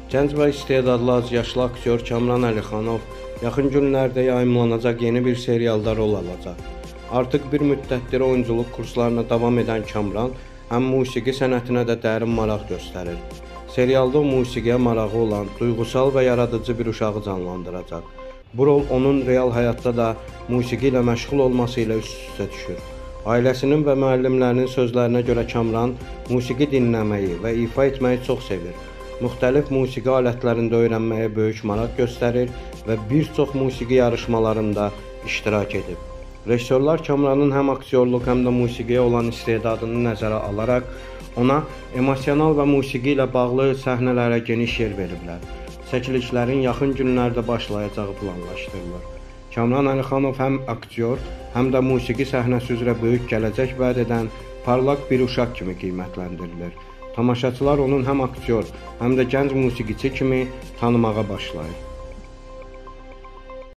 Gənc və istedadlı azyaşlı aktyor Kamran Əlixanov yaxın günlərdə yayımlanacaq yeni bir serialda rol alacaq. Artıq bir müddətdir oyunçuluq kurslarına davam edən Kamran həm musiqi sənətinə də dərin maraq göstərir. Serialda o musiqiyə marağı olan, duyğusal və yaradıcı bir uşağı canlandıracaq. Bu rol onun real həyatda da musiqi ilə məşğul olması ilə üst-üstə düşür. Ailəsinin və müəllimlərinin sözlərinə görə Kamran musiqi dinləməyi və ifa etməyi çox sevir. Müxtəlif musiqi alətlərində öyrənməyə böyük maraq göstərir və bir çox musiqi yarışmalarında iştirak edib. Rejissorlar Kamranın həm aktyorluq, həm də musiqiyə olan istedadını nəzərə alaraq ona emosional və musiqi ilə bağlı səhnələrə geniş yer veriblər. Çəkilişlərin yaxın günlərdə başlayacağı planlaşdırılır. Kamran Əlixanov həm aktyor, həm də musiqi səhnəsi üzrə böyük gələcək vəd edən parlaq bir uşaq kimi qiymətləndirilir. Tamaşaçılar onun həm aktyor, həm də gənc musiqiçi kimi tanımağa başlayır.